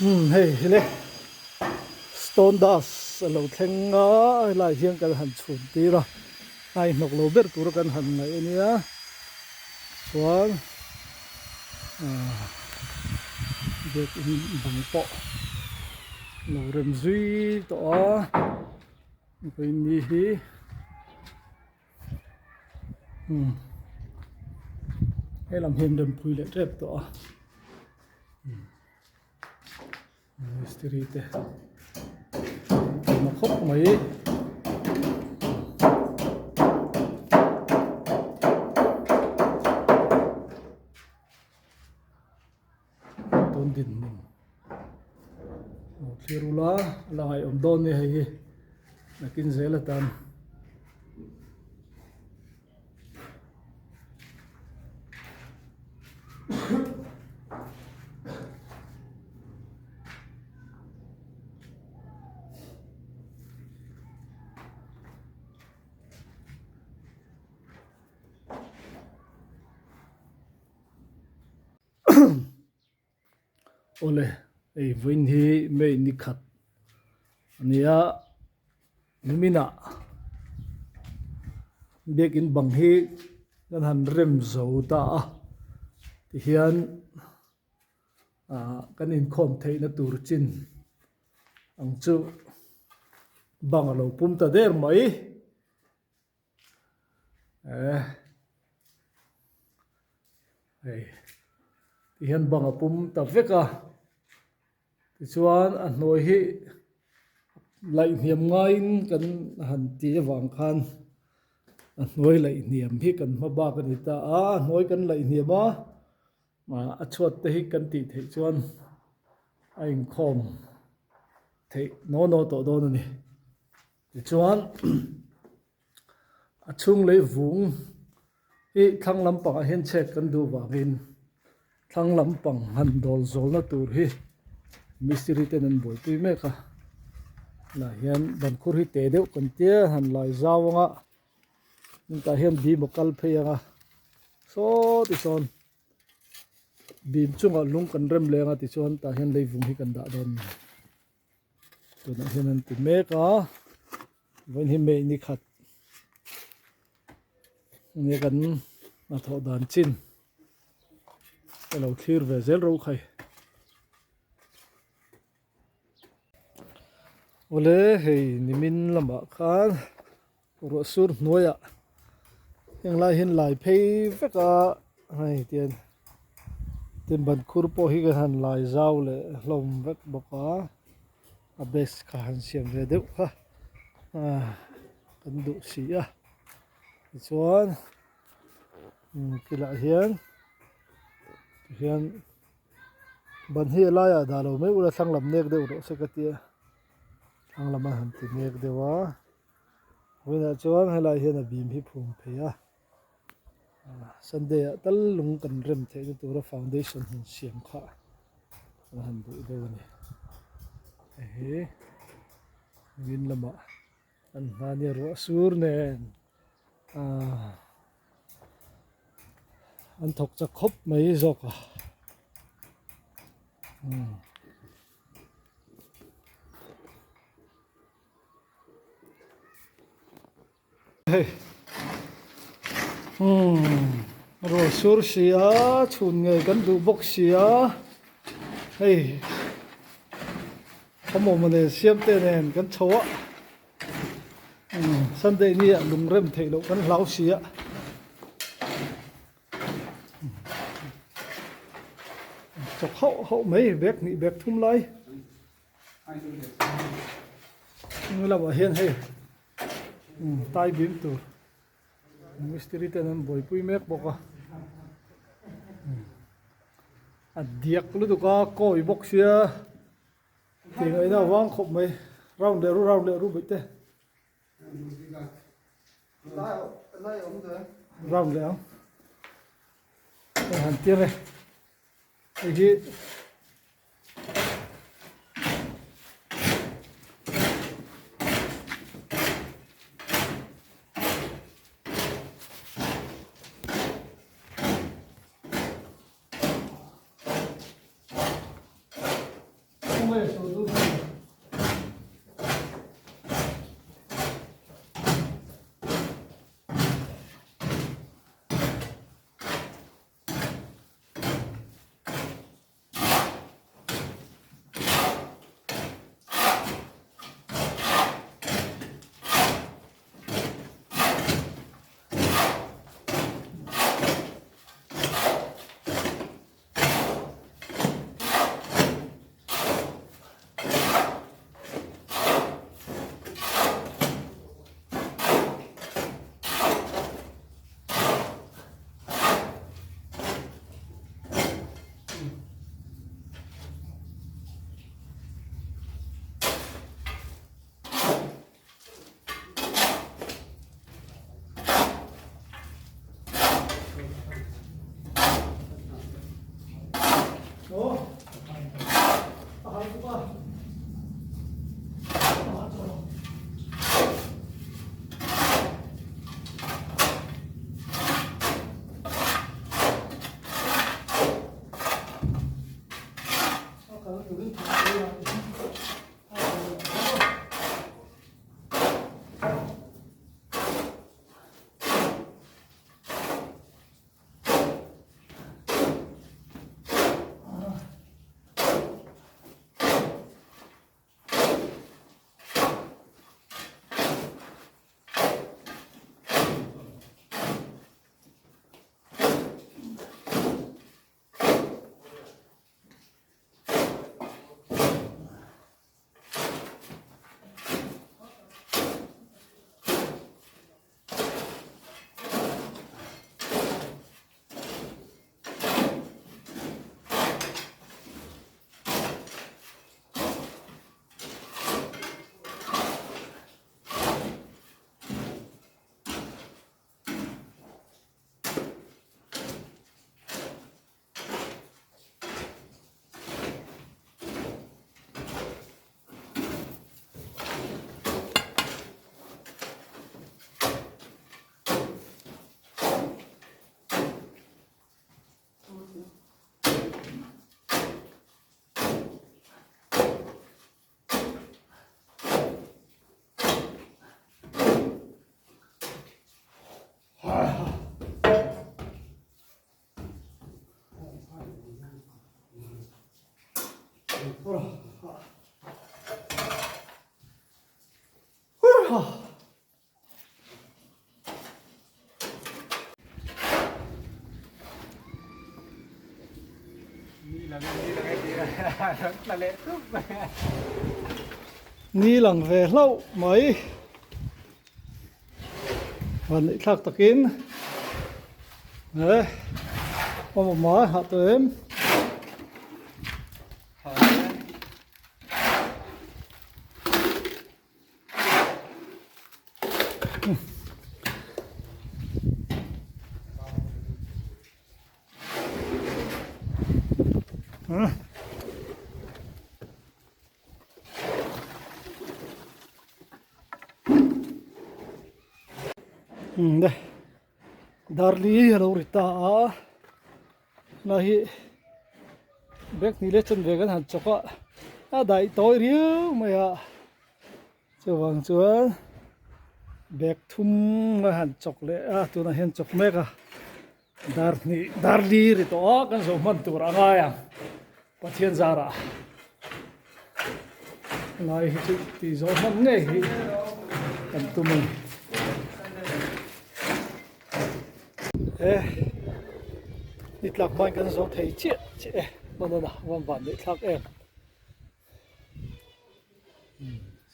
Umm hei hi le stone dust a lo thleng a helai hian kan han chhun tir a a inhnawk lo ber tura kan han ngaih a nia chuan ahh biakin bang pawh a lo rem zui tawh a vawiin hi. Umm helam hian rempui leh tep tawh a umm mistiri te an awm khawp mai. Tun dinhmun lo thlir ula a la ngaihawm dawn nia hei hi nakin zel atan. Awle hei vawiin hi May ni khat a nia niminah biakin bang hi kan han rem zo ta a tihian ah kan inkhawm theihna tur chin ang chu bang a lo pum ta der mai. Eh hei ti hian bang a pum ta vek a tichuan a hnuai hi laih hniam ngaiin kan han ti avang khan a hnuai laih hniam hi kan hma bak a ni ta a a hnuai kan laih hniam a a chhuat te hi kan tih theih chuan a inkhawm theih naw naw tawh dawn a ni. Tichuan a chhung lei vung hi thlang lampangah hian chhet kan duh vangin thlang lampang han dawl zawlna tur hi mistiri ten an buaipui mek a lah hian bankhur hi te deuh kan tia han lai zau anga tah hian bim a kal phei anga saw tisawn bim chungah lung kan rem leng a tichuan tah hian lei vung hi kan dah dawn a ni. Tunah hian an ti mek a vawiin hi May ni khat enge kan hnathawh dan chin ka lo thlir ve zel ro khai. Awle hei nimin lamah khan Ruah sur hnuaiah heng lai hian lai phei vek a hei tian tin ban khur pawh hi ka han lai zau leh hlawm vek bawk a a base kha han siam ve deuh kha ah kan duh si a tichuan kilah hian tihian ban hi a laiah dah lo mai ula thlang lam nek deuh rawh se ka tia thlang lam a han ti nek deuh a. Vawiinah chuan helai hian a bim hi phum phei a Sunday ah tal lung kan rem theihna tura foundation han siam kha an han duh deuh a ni hei hi nimin lamah an hma nia ruah sur nen ahh an thawk chak khawp mai zawk a umm. Hei umm ruah sur si a chhun ngei kan duh bawk si a hei khawmawma nen siam te nen kan chho a umm sunday ni ah lung rem theih loh kan hlau si a chawk hauh hauh mai bag hnih bag thum lai. Hemi lamah hian hei tai bim tur mistiri ten an buaipui mek bawk a a diak lutuk a kawi bawk sia tih ngaihna a vang khawp mai round leh ru round leh ru bawih te round leh ang hei han tir e hei hi. Ni lang ve hlauh mai. Van neih thlak takin eh awm awm a hah tawh em. Darli a lo ri ta a na hi bag hnih leh chanve kan han chawk a a daih tawi riau mai a chuvang chuan bag thum a han chawk leh a tunah hian chawk mek a dar hnih darli ri tawh a kan zawh hman tur a ngai ang Pathian zarah lai hi chu tih zawh hman ngei hi kan tum a ni. E ni tlak hmain kan zawh thei chiah chiah e hman a van van neih thlak em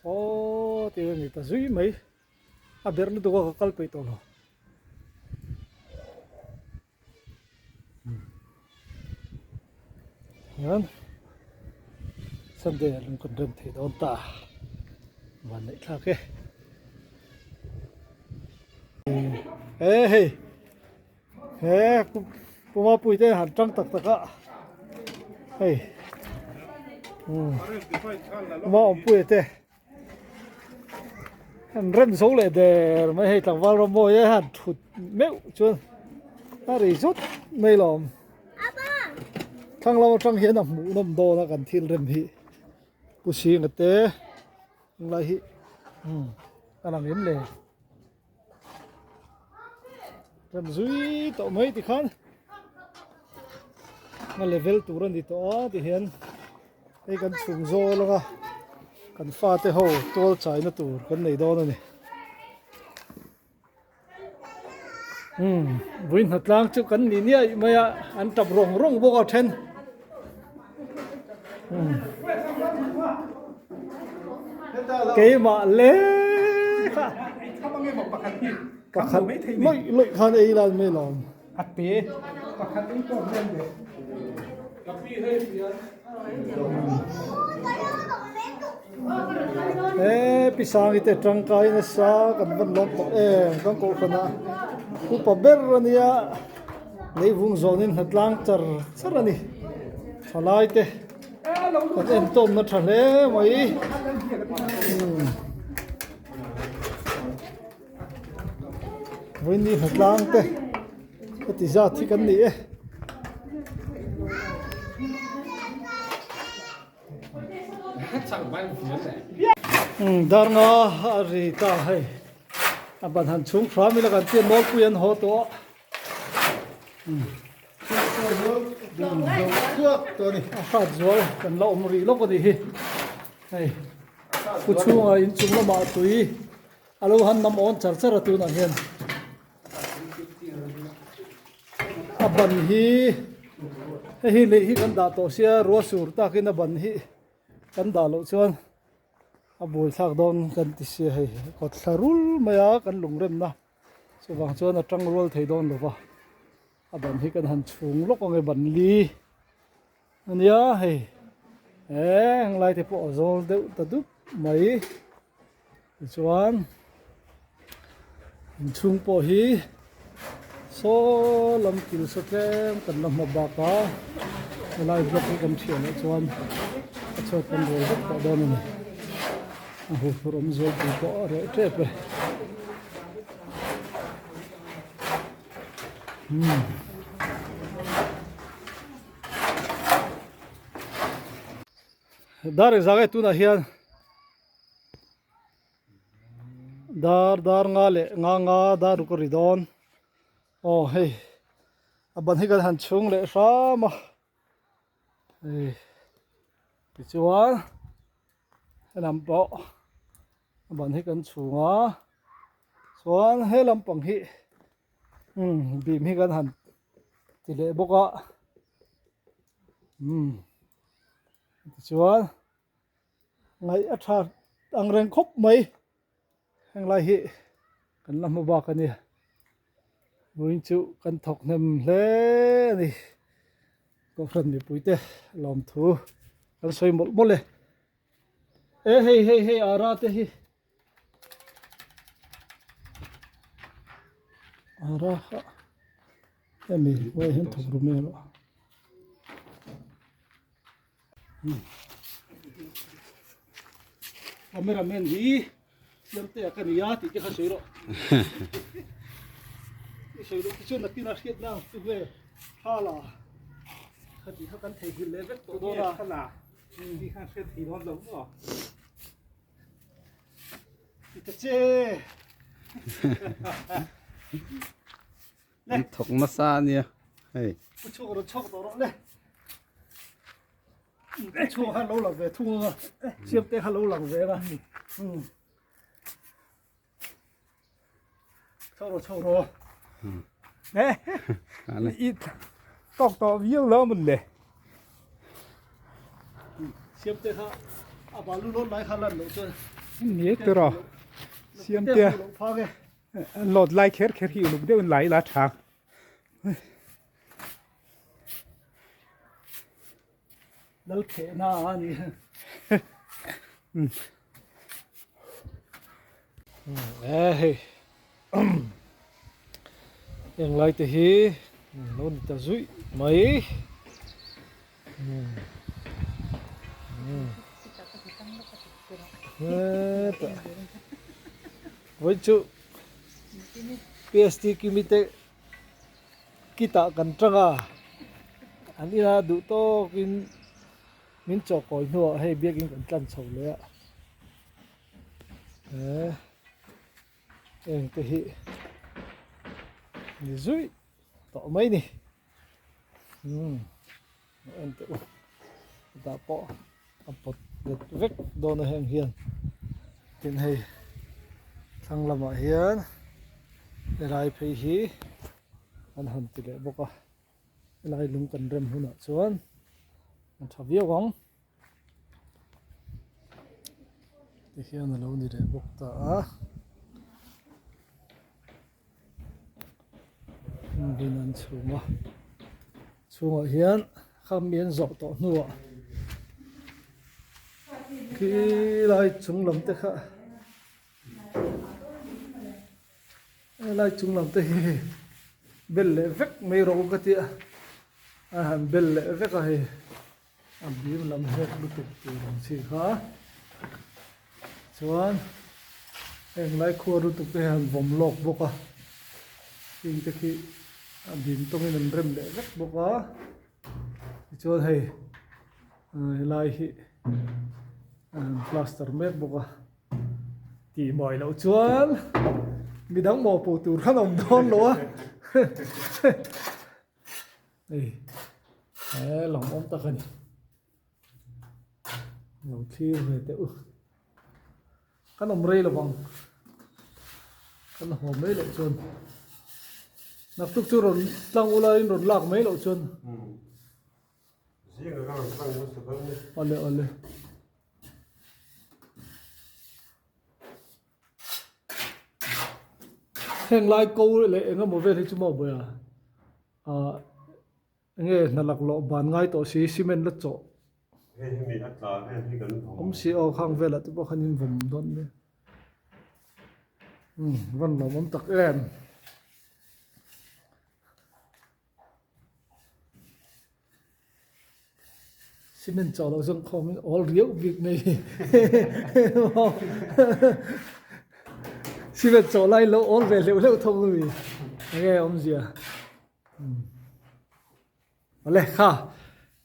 saw tir a ni ta zui mai a berh lutuk a ka kal peih tawh lo. Hian Sunday ah lung kan rem thei dawn ta van neih thlak e he hei he puma pui te han tang tak tak a hei puma awmpui te. An rem zo leh der mai hei tlangval rawng mawi e han thut meuh chuan a ri zut mai lawm thlang lam atang hian a hmuh nawm dawn a kan thil rem hi. Pu Singa te englai hi umm a lang em le rem zui tawh mai tikhan a level tur a ni tawh a tihian hei kan chhung zawl anga kan fate ho tual chaina tur kan nei dawn a ni. Umm vui hnatlang chu kan ni niaih mai a an tap rawng rawng bawk a then umm keimah le kha pakhat lawih lawih khan ei lai mai lo a te pakhat in pawh hian le He pi Sangi te tangkai nasa kan van lawm tawh em kan kohhran ah upa ber a nia leivung zawnin hnatlang char char a ni thalai te kan entawnna tha hle mai umm vawiin hnatlang te heti zat hi kan ni e. Dar nga a ri ta hei a ban han chhung hram ila kan tia nawlpui an haw tawh a hrat zual kan la awm rih lawk a nih hi hei pu chhungah inchung lamah tui a lo han nam awn char char a tunah hian. A ban hi hei hi lei hi kan dah tawh sia rua sur takin a ban hi kan dah loh chuan a buaithlak dawn kan ti sia hei kawt thla rul mai a kan lungremna chuvang chuan a tang rual thei dawn lo va a ban hi kan han chhung lawk ang e ban li ania hei eng lai te pawh a zawl deuh ta dup mai. Tichuan inchhung pawh hi saw lam kil saw tlem kan la hma bak a helai block hi kan thian ah chuan a chhuat kan rawl vek tawh dawn a ni a huphurh awm zual pui pawh a reh tep e umm. Dar engzah nge tunah hian. Dar dar nga leh nga nga dar ruk a ri dawn aw hei a ban hi kan han chhung leh hram a hei tichuan helam pawh a ban hi kan chhung a chuan he lampang hi umm bim hi kan han ti leh bawk a umm tichuan. Ngaih a tha ang reng khawp mai heng lai hi kan la hmu bak a ni vawiin chu kan thawk hnem hle a ni kohhran mipui te lawmthu kan sawi mawlh mawlh e e hei hei hei ara te hi ara kha hemi vawiin hian thawk ru mai rawh. Cameraman hi siamte a ka nia tih te kha sawi rawh. I sawi loh te chuan nakin a hriat na chu nge thla la kha tih kha kan theihnghilh leh vek tawh dawn a. Thla la tih kha hriat thei dawn lo maw? Ti ta che. An thawk nasa a nia hei. Pu chhuak rawn chhuak tawh rawh le. Pu chhuak kha lo lang ve thung anga siam te kha lo lang ve anga. Chhuak rawh chhuak rawh. I tawk tawh viau lo mawn le. Siam te kha a balu lawn lai kha lan loh chuan. Ni tawh siam te. Load lai kher kher hi uluk deuhin la ila tha. Lal khehna a ni. E hei eng lai te hi lo ni ta zuih mai. Hetah vawi chu PST kimi te kitah kan tang a an ina duh tawkin. Min chawhkawi hnuah hei biakin kan tlan chho leh a. He eng te hi ni zuih tawh mai ni. Umm en teh u hetah pawh a pawt let vek dawn a heng hian tin hei thlang lamah hian helai phei hi an han ti leh bawk a helai lung kan rem hunah chuan a tha viau ang. Tihian a lo ni leh bawk ta a. Bin an chhung a chhungah hian kham mi an zawh tawh hnuah khi lai chung lam te kha helai chung lam te hi bel leh vek mai rawh u ka tia a han bel leh vek a hei. A bim lam hek lutuk tur ang chi kha chuan heng lai khuar lutuk te hian vawm lawk bawk a heng te khi a bim tawngin an rem leh vek bawk a tichuan hei helai hi an plaster mek bawk a tih mawi loh chuan midang mawhpuh tur khan a awm dawn lo a. Hei he lawng awm tak a ni lo thlir ve teh u kan awm rei lovang kan haw mai loh chuan naktuk chu rawn tlang ula in rawn lak mai loh chuan awle awle. Heng lai ko leh eng emaw vel hi chu maw buai a ah enge hna lak lawh ban ngai tawh si cement la chawh awm si aw khang velah te pawh khan in vawm dawn nia umm van lawmawm tak em. Cement chawh loh zawng khawm in awl riau bik mai cement chawh lai lo awl ve hleuh hleuh thawk a mi enge awmzia awle kha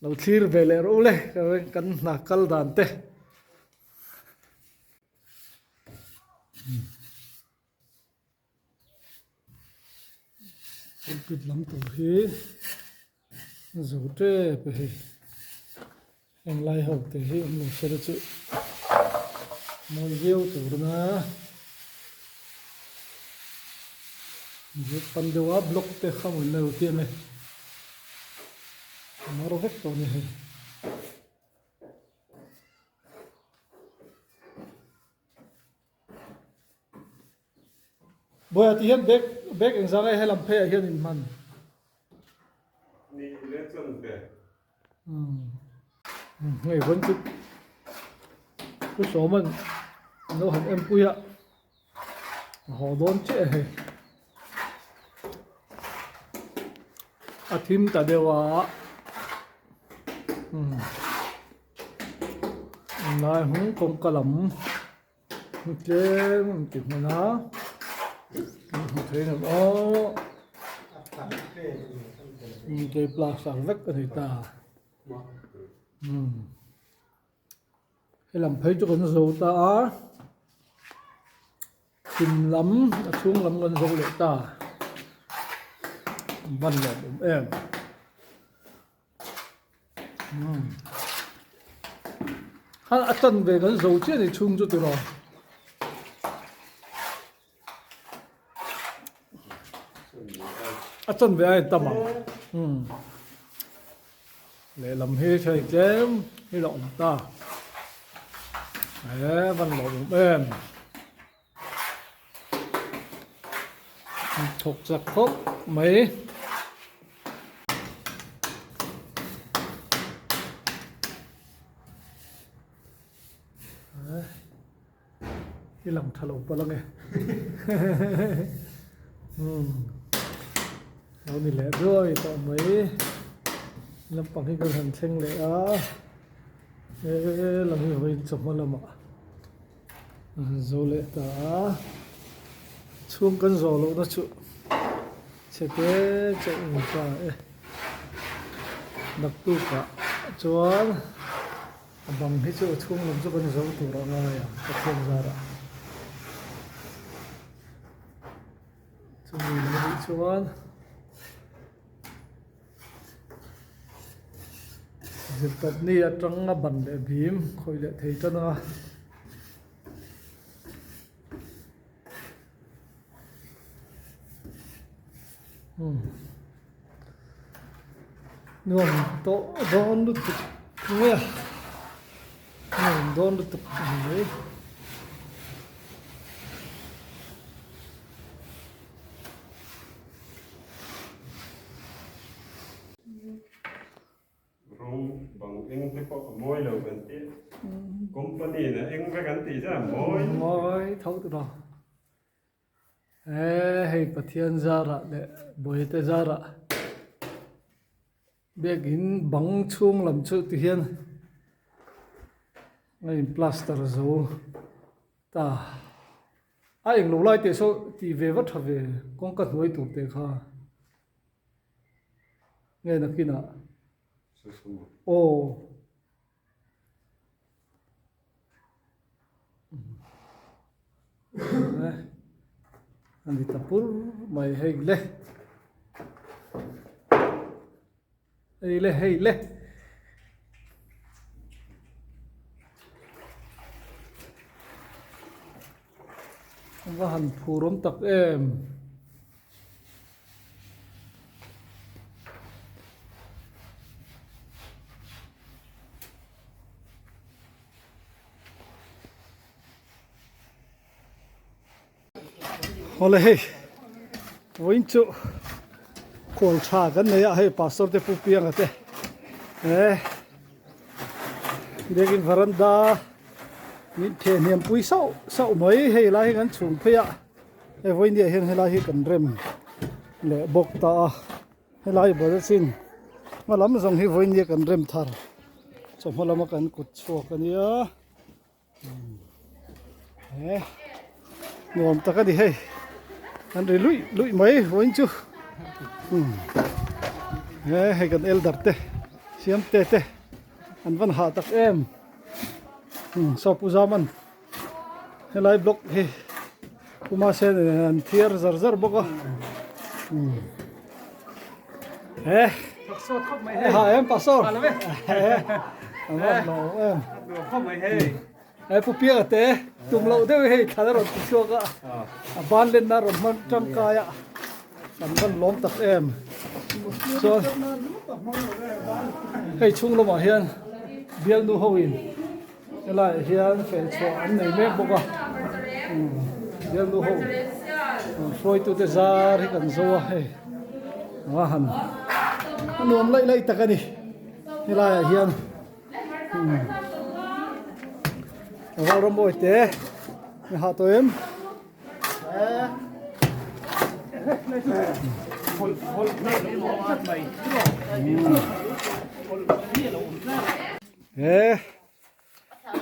lo thlir ve leh rawh u le kan hna kal dan te. Pulpit lam tur hi zo tep a hei heng lai ho te hi awm lo se la chu mawi viau tur na zet pan deuh a block te kha mawi lo ti ang e a mar vek tawh a ni hei. Bawiha tih hian bag bag engzah nge helam pheiah hian in hman? Ni le chuan ve. Umm hei vawn chu Pu Sawman an lo han enpui a a haw dawn chiah e hei. A thim ta deuh a umm lai hung kawngka lam. Tlem an ti hman a, an hmu thei em aw. Kei plaster vek a ni ta. Helam phei chu kan zo ta a, chhim lam a chhung lam kan zo leh ta. Van lawmawm em. Khan a tan ve kan zo chiah ni chhung chu tiraw. A chan ve a in tam ang. Lehlam hi thei tlem hi la awm ta. E van lo awm em. Thawk chak khawp mai. I lang tha lo palh ange. Umm lo ni leh duai tawh mai. Lampang hi kan han thleng leh a. He lam hi vawiin chawhma lamah. Zo leh ta a, chhung kan zawh lohna chu chhe te chauh in ta e. Naktukah chuan. A bang hi chu a chhung lam chu kan zo tur a ngai ang Pathian zarah. Chumi lo nih chuan zirtawpni atanga ban leh bim khawih leh thei tan a. Nuam tawh dawn lutuk mai a nuam dawn lutuk a ni mai. Rawng bang eng te pawh a mawi lo kan ti. Company in a eng vek an tih chuan a mawi. Mawi tho tawh lo. He hei Pathian zarah leh Bawihte zarah biakin bang chhung lam chu ti hian a in plaster zo ta. A englo lai teh saw tih ve va tha ve kawngka hnuai tur teh kha. Nge nakinah aw a ni ta pur mai hei le hei le hei le. Va han phur awm tak em. Awle hei vawiin chu khual tha kan nei a hei pastor te pu pianga te eh biakin varanda min theh hniam pui sauh sauh mai hei lai hi kan chhung phei a hei vawiin ah hian helai hi kan rem leh bawk ta a helai bul chin hma lam zawng hi vawiin kan rem thar chawhma lama kan kut chhuak a nia. He nuam tak a ni hei an ri luih luih mai vawiin chu he hei kan elder te siam te te an van hah tak em saw pu zaman helai block hi puma sen nen an thiar zar zar bawk a he ha em pastor he pu pianga te tum loh deuh hei thlan a rawn ti chhuak a a ban lenna a rawn hman tangkai a kan van lawm tak em chuan hei chhung lamah hian bialnu ho in Helaiah hian feh chhuah an nei mek bawk a bialnu ho hruaitute zar hi kan zo a hei a han a nuam laih laih tak a ni helaiah hian val ram awi te ni hah tawh em. He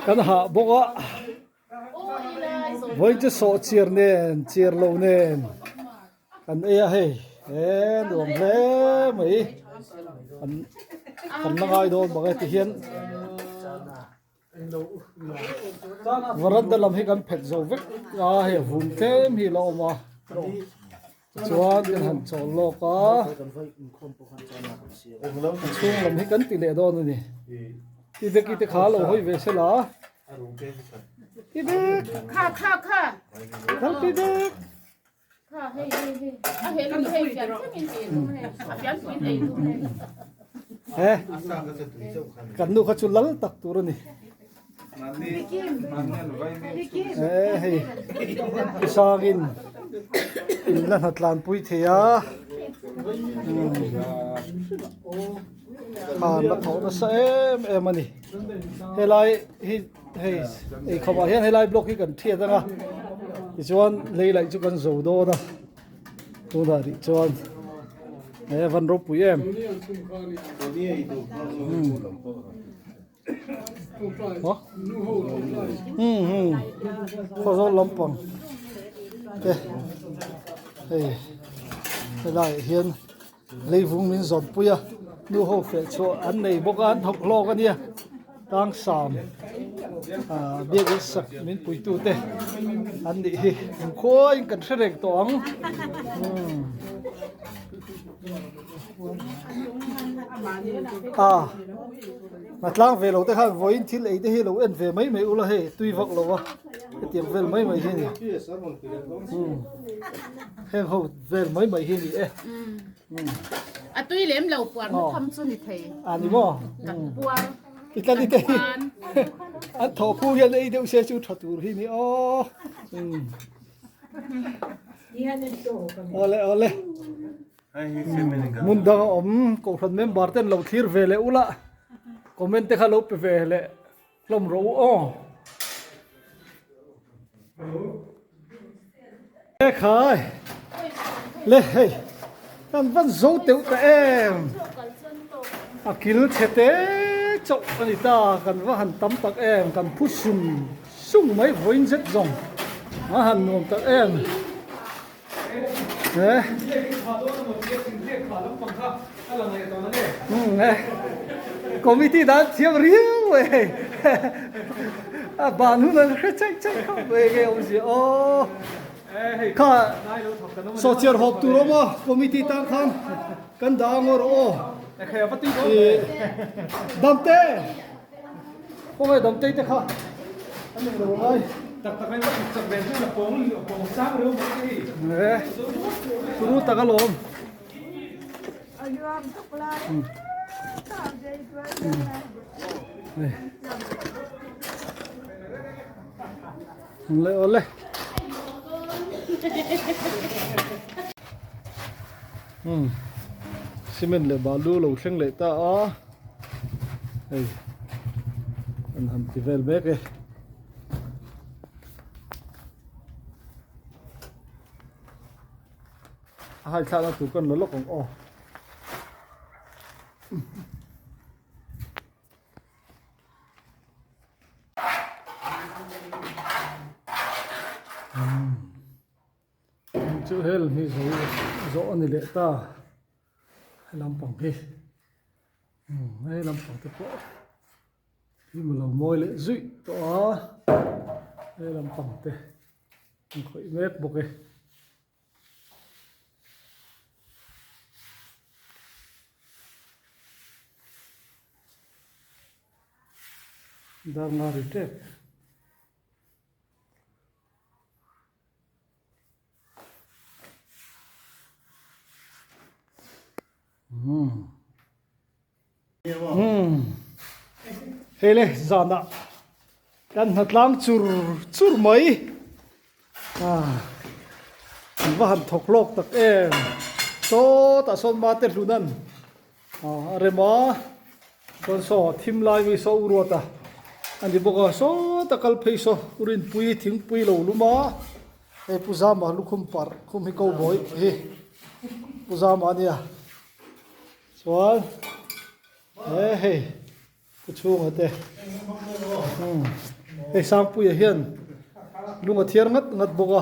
kan hah bawk a vawiin chu sawh chiar nen chiar lo nen kan ei a hei he nuam hle mai kan kan la ngai dawn bawk e tihian varanda lam hi kan phet zo vek a hei a vum tlem hi a la awm a. Chuan kan han chawl lawk a, a chhung lam hi kan ti leh dawn a ni. Ti vek i te kha lo hawi ve se la. Ti vek. Kha kha kha. Kal ti vek. Kha hei hei hei. A he lu hei fian thlengin ti tum hei. A fian pui nei tum hei. He. Kan nu kha chu lal tak tur a ni. He hei sangin in la hna tlan pui thei a khan la thawh nasa em em a ni helai hi hei eikhawm ah hian helai block hi kan thiat ang a tichuan lei laih chu kan zo dawn a tunah rih chuan he van ropui em. Khawzawl lampang te hei helaiah hian leivung min zawnpui a nu ho feh chhuah an nei bawk a an thawk hlawk a nia. Tlangsam biakin sak min puitu te an nih hi khawiin kan hre reng tawh ang. A a tlang ve lo te khan vawiin thil ei te hi lo en ve mai mai ula hei tui vak lo va hetiang vel mai mai hi a ni heng ho vel mai mai hi a ni e. A tui lem lo puar na tham chu ni thei. A ni maw? Kan puar. I tla ni te hi an thawh phu hian ei deuh se chu tha tur hi ni aw. Awle awle. Hmun dang a awm kohhran member ten lo thlir ve leh ula comment te kha lo pe ve leh hlawm rawh u aw. E khai le hei kan van zo teuh ta em a kil chhe te chauh a ni ta kan va han tam tak em kan phu sung sung mai vawiin zet zawng a han nuam tak em e e committee dan thiam riau e hei a ban hun an hre chaih chaih khawp mai nge awmzia aw kha sawhchiar hawp tur awm a committee tan khan kan dah ang aw rawh aw damte Khawngaih damtei te kha an eng lo ngai. Tak tak in va chak ve chu la pawng pawng sang reuh bawk te hi. E turu tak alawm. Le ole. Cement leh balu lo thleng leh ta a hei an han ti vel mek e. A hai thlakna tur kan la lawk ang aw. Chu hel hi zo zawh a ni leh ta he lampang hi he lampang te pawh hi maw lo mawi leh zuih tawh a he lampang te an khawih mek bawk e. Dar nga ri tep. Hei le zanah kan hnatlang chur chur mai an va han thawk lawk tak em sawtah sawn mate hlunan a rem a chuan saw thim lai mi saw u ruat a a ni bawk a sawta kal phei saw u rinpui thingpui lo lum a hei pu zama lukhum parh khum hi ko bawi hi pu zama a nia chuan he hei pu chhunga te hei sangpuia hian lung a thiar ngat ngat bawk a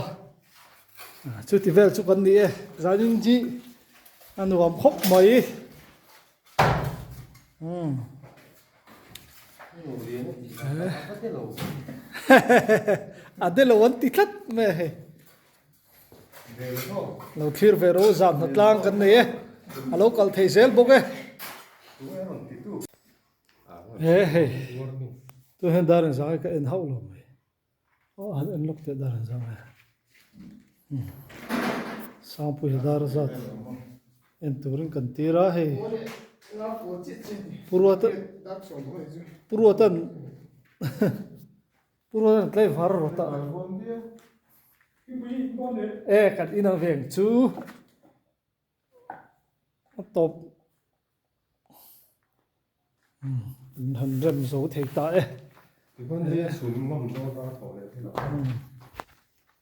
chuti vel chu kan ni e zanin hi a nuam khawp mai a de lo an ti tlat mai a hei lo thlir ve ro zan hna tlang kan nei e a lo kal thei zel bawk e he hei tu hian dar in zang ka en hauh lo mai aw han en lawk teh dar in zang e sangpui dar zat en turin kan tir a hei puruata puruatan Puruan an tlai var rawt a. E kan in ang veng chu a tawp an han rem zo thei ta e.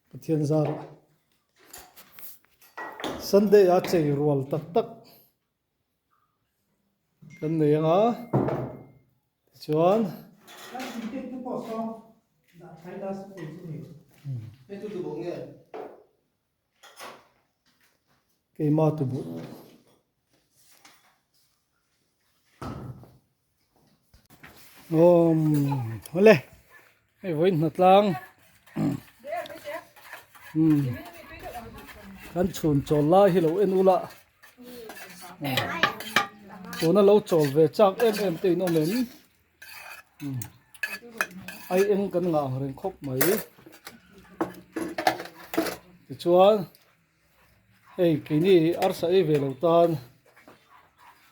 Pathian zarah Sunday a chei rual tak tak kan nei ang a tichuan keima tubuh Awm awle hei vawiin hnatlang umm kan chhun chawl lai hi lo en ula tuna lo chawl ve chak em em te in awm em umm ai eng kan ngah ang reng khawp mai tichuan. Hei keini arsa ei ve lo tan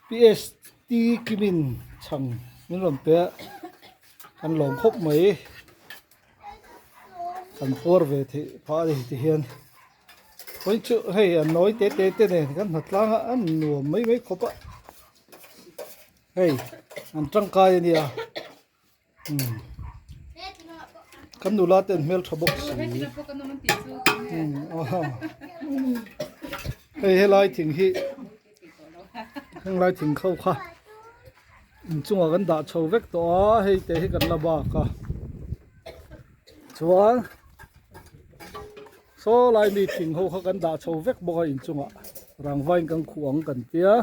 PST Kimin chhang min rawn pe a kan lawm khawp mai kan puar ve theih phah a ni tihian pawi chu hei a nawi te te te nen kan hna tlang a a nuam mai mai khawp a hei an tangkai a nia. Kan nula te an hmeltha bawk si hei helai thing hi henglai thing kho kha inchungah kan dah chho vek tawh a hei te hi kan la bak a chuan saw lai mi thing ho kha kan dah chho vek bawk a inchungah rangvain kan khuh ang kan tia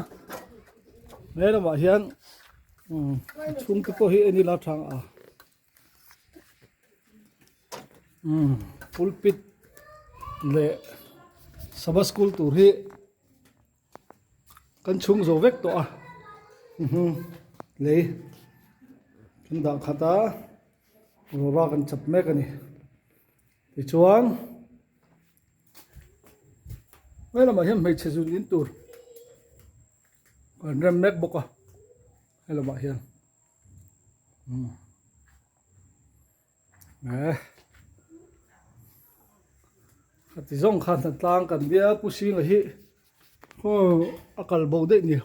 he lamah hian. A chhung te pawh hi en ila thang a umm pulpit leh sava school tur hi kan chhung zo vek tawh a lei kan dah khat a rora kan chap mek a ni tichuan. He lamah hian hmeichhe zun in tur an rem mek bawk a he lamah hian umm eh khati zawng khan a tlang kan nia pu Singa hi aw a kal bo daih ni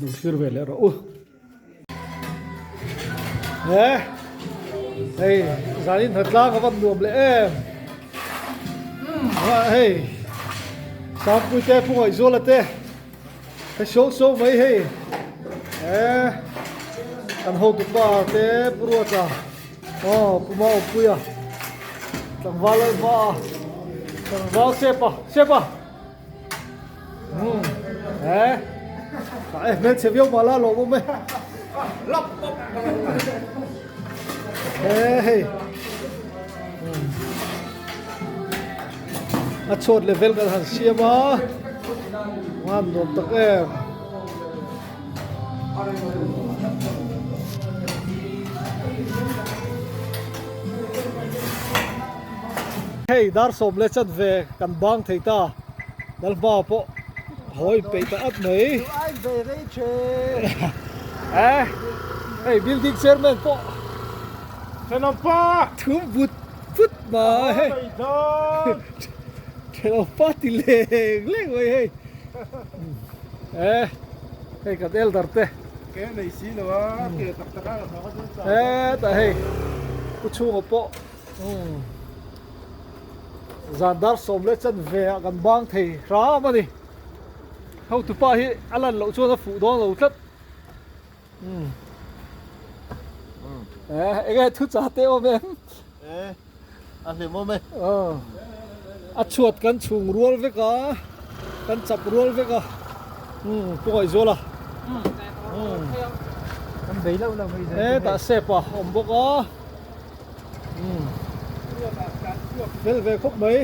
Lo thlir ve leh rawh u. He hei zanin hnatlang a va nuam leh em. Hei Sangpui te Pu Ngaihzuala te he saw saw mai hei he kan hotu pa te Pu Ruata aw Pu Maawmpuia tlangval lalhma a tlangval Sepa Sepa. Eh, eh, hmelchhe viau mah la lawm awm e. Eh, hei. A chhuat level kan han siam a. Ngan nuam tak em. Hei dar sawm leh chat ve kan bang thei ta Lalhma pawh hawi peih ta at mai eh hei building chairman pawh Thenawmpa thum vut vut mai hei thenawmpa ti leng leng mai hei eh hei kan elder te Ke nei si lo a ke tak tak a eh tah hei pu chhunga pawh Zan dar sawm leh chan ve ah kan bang thei hram a ni. Hotu pa hi a lan loh chuan a fuh dawn lo tlat. Eh, enge thu cha te awm em? Eh, a hlim awm e. A chhuat kan chhung rual vek a, kan chap rual vek a. Pu Ngaihzual a. Kan bei loh loh mai zel. Eh, tah sep a awm bawk a. Fel ve khawp mai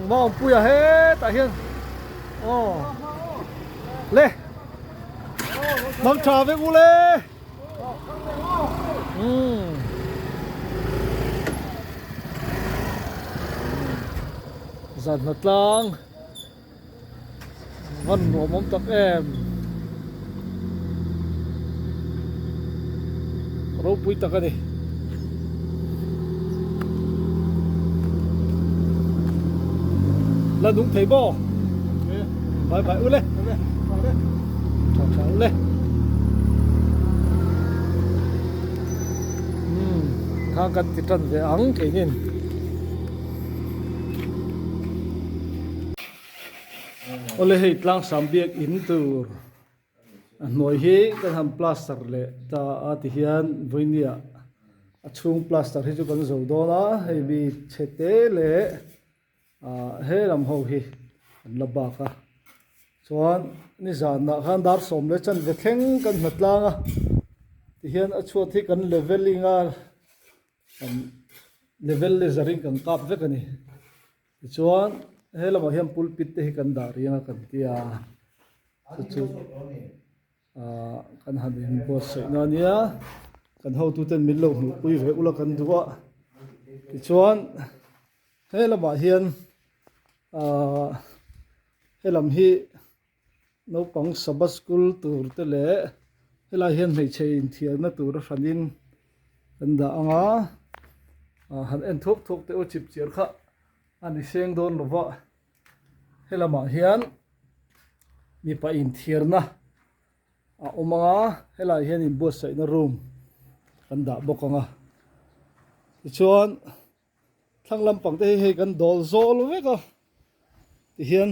Maawmpuia hetah hian aw le hmang tha vek u le zan hna tlang Van nuam awm tak em. Ropui tak a ni. La nung thei maw? Bye bye ule. Tha tha ule. Hmm, khang kan ti tan ve ang keinin. Awle hei tlangsam biak in tur a hnuai hi kan han plaster leh ta a ti hian vawinia a chhung plaster hi chu kan zo dawn a hei mi chhe te leh ah he lam ho hi an la bak a. Chuan nizanah khan dar sawm leh chanve thleng kan hna tlang a tihian a chhuat hi kan leveling a kan level laser in kan kap vek a ni tichuan he lamah hian pulpit te hi kan dah riang a kan tia chu chu ahh kan han inbuatsaih na ania kan hotuten min lo hmuhpui ve ula kan duh a tichuan he lamah hian ahh he lam hi naupang sabbath school tur te leh helai hian hmeichhe inthiarna tur a hranin kan dah ang a ah han en thuak thuak teh u chip chiar kha a ni seng dawn lo va he lamah hian mipa inthiarna a awm ang a helai hian inbuatsaihna room kan dah bawk ang a tichuan. Thlang lampang te hi hei kan dawl zawl vek a tihian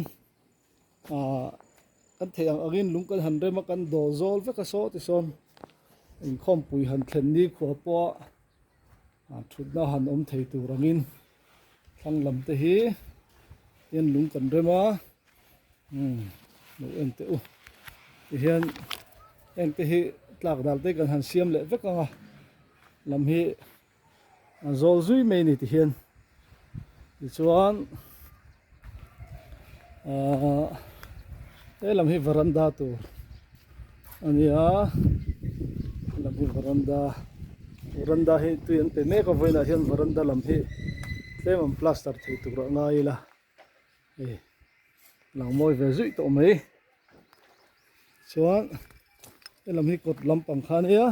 ahh kan theih ang angin lung kan han rem a kan dawl zawl vek a saw tisawn inkhawmpui han thlen ni khua pawha ah thutna han awm thei tur angin thlang lam te hi hian lung kan rem a umm lo en teh u tihian heng te hi tlak dal te kan han siam leh vek ang a lam hi. A zawl zui mai a ni tihian tichuan ahh he lam hi varanda tur a ni a he lam hi varanda varanda hi tui an pe mek a vawiinah hian varanda lam hi tlem an plaster thei tur a ngai ila hei lang mawi ve zuih tawh mai chuan he lam hi kawt lampang kha a nia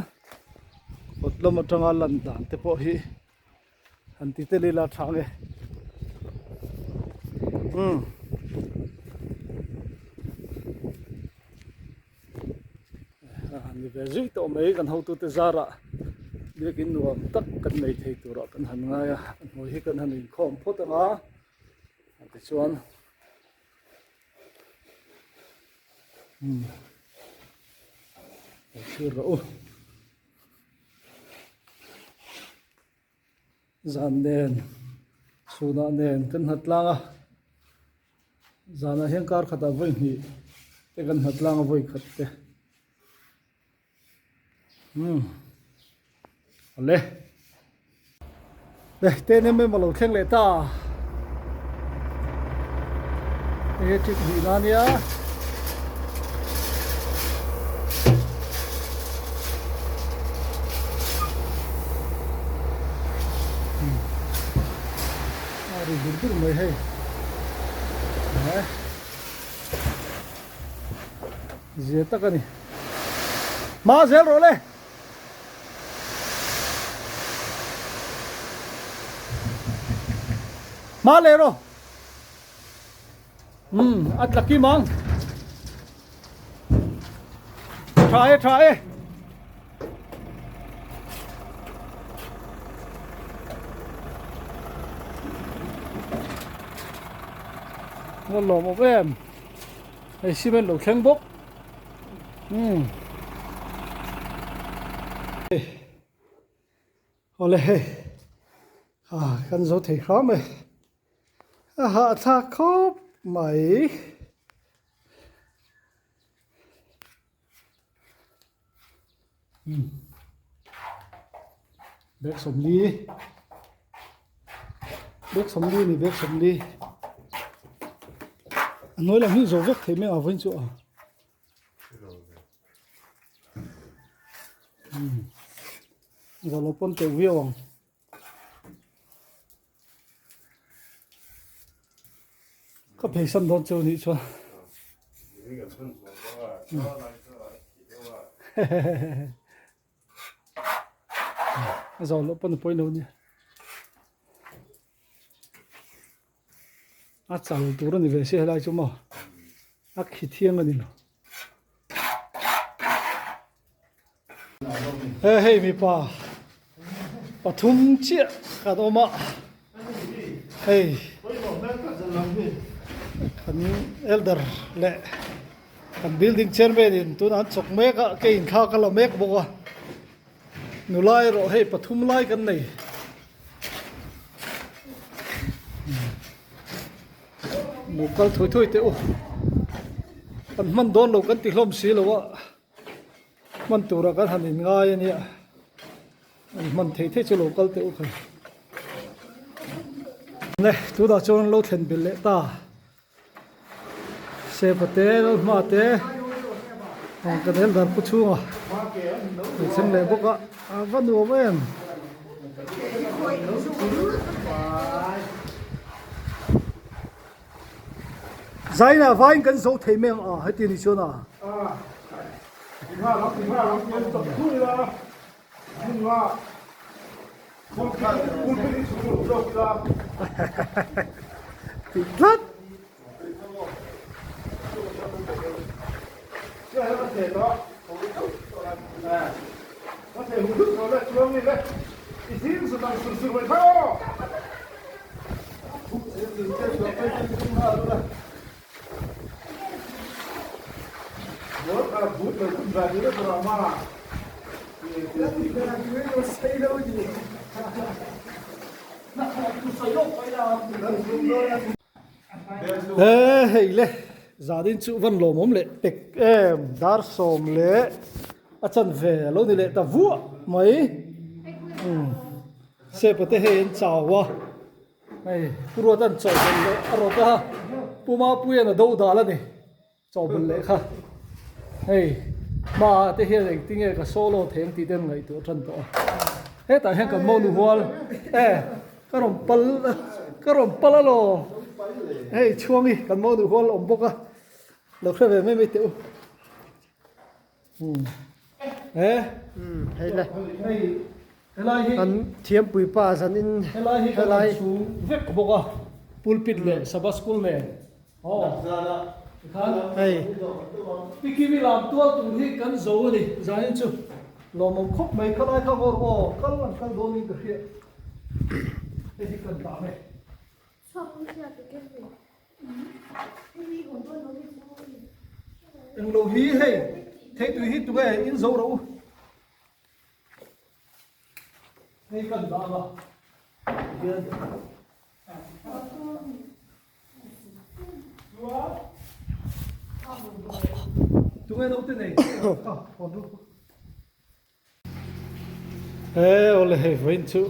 kawt lam atanga lan dan te pawh hi han ti tel ila tha ang e umm a ni ve zui tawh mai kan hotute zarah biakin nuam tak kan nei thei turah kan han ngai a a hnuai hi kan han inkhawm phawt ang a tichuan. Umm lo thlir rawh u zan nen chhunah nen kan nghat tlang a zanah hian kar khatah vawi hnih te kan nghat tlang a vawi khat te umm awle le ten em em a lo thleng leh ta hei hi trip hnih na ania a ri dur dur mai hei Zia tak a ni. Hma zel rawh le. Hma leh rawh. Umm a tla kim ang. Tha e tha e. Ngon lawm awm em. Hei cement lo thleng bawk umm awle hei ah kan zo thei hram e a hahthlak khawp mai. Bag sawmli bag sawmli a ni bag sawmli a hnuai lam hi zo vek thei mai ang vawiin chu a zawh loh pawn teuh viau ang. Ka pheisan dawn chu nih chuan. A zawh loh pawn a pawi lo nia. A chal tur a ni ve sia helai chu maw. A khi thiang a ni lo. He hei mipa pathum chiah kan awm a hei kan elder leh kan building chairman in tunah an chawk mek a kei in thla ka la mek bawk a nula erawh hei pathum lai kan nei. Lo kal thui thui teh u. Kan hman dawn lo kan ti hlawm si lo a, hman turah kan han inngai a nia. An hman thei thei chu lo kal teh u kha. Ne, tunah chuan an lo thlen belh leh ta. Sepa te, Lalhma te, ka nel dar pu chhunga lo thleng leh bawk a, a va nuam em. Zaina vain kan zo thei mai ang a heti ni chuan a. Tih tlat. He hei le zanin chu van lawmawm leh pek em dar sawm leh a chanve a lo ni leh ta vuah mai sepa te hei an chau a hei pu ruat an chaw belh leh a rawt a pu mapuian a do dal a ni chaw belh leh kha hei hmaah te hian engtinge ka solo thei ang tih te an ngaihtuah tan tawh a hetah hian kan monu hual e Ka rawn pal ka rawn pal alaw hei chhuangi kan mo duh hual awm bawk a lo hre ve mai mai teh u umm he umm hei le hei helai hi kan thiampui pa zan in helai hi kan rawn chhung vek bawk a pulpit leh sabbath school nen aw tikhan hei pikimi lam tual tur hi kan zo a ni zanin chu lawmawm khawp mai khalai kha ngawr aw kal an kal dawn in ka hria. Englo hi hei theitui hi tunge in zo rawh u hei kan dah ang a tihian tunge naute nei He awle hei vawiin chu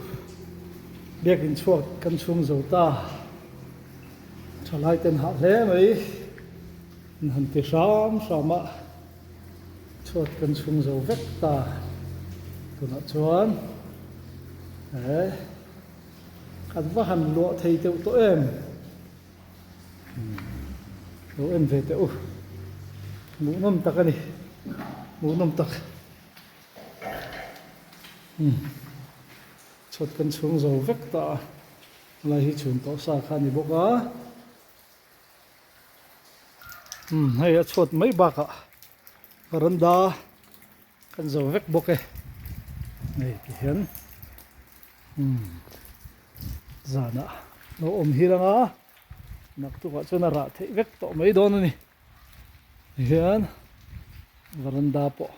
biakin chhuak kan chhung zo ta thalai ten hah hle mai an han ti hram hram a chhuat kan chhung zo vek ta tunah chuan he kan va han luah thei deuh tawh em lo en ve teh u hmuhnawm tak a ni hmuhnawm tak. Umm chhuat kan chhung zo vek ta a helai hi chhun tawh sa kha a ni bawk a umm hei a chhuat mai bakah veranda kan zo vek bawk e hei ti hian umm zanah lo awm hi lang a naktukah chuan a rah theih vek tawh mai dawn a ni tihian veranda pawh.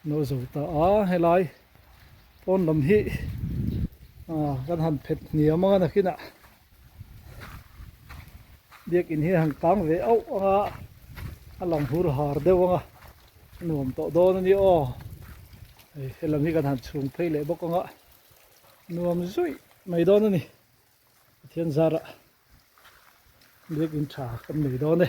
No zo ta a helai pawn lam hi ah kan han phet hniam anga nakinah biakin hi a han kang ve auh anga a lang hur har deuh anga a nuam tawh dawn a ni aw hei helam hi kan han chhung phei leh bawk anga nuam zuih mai dawn a ni Pathian zarah biakin tha kan nei dawn e.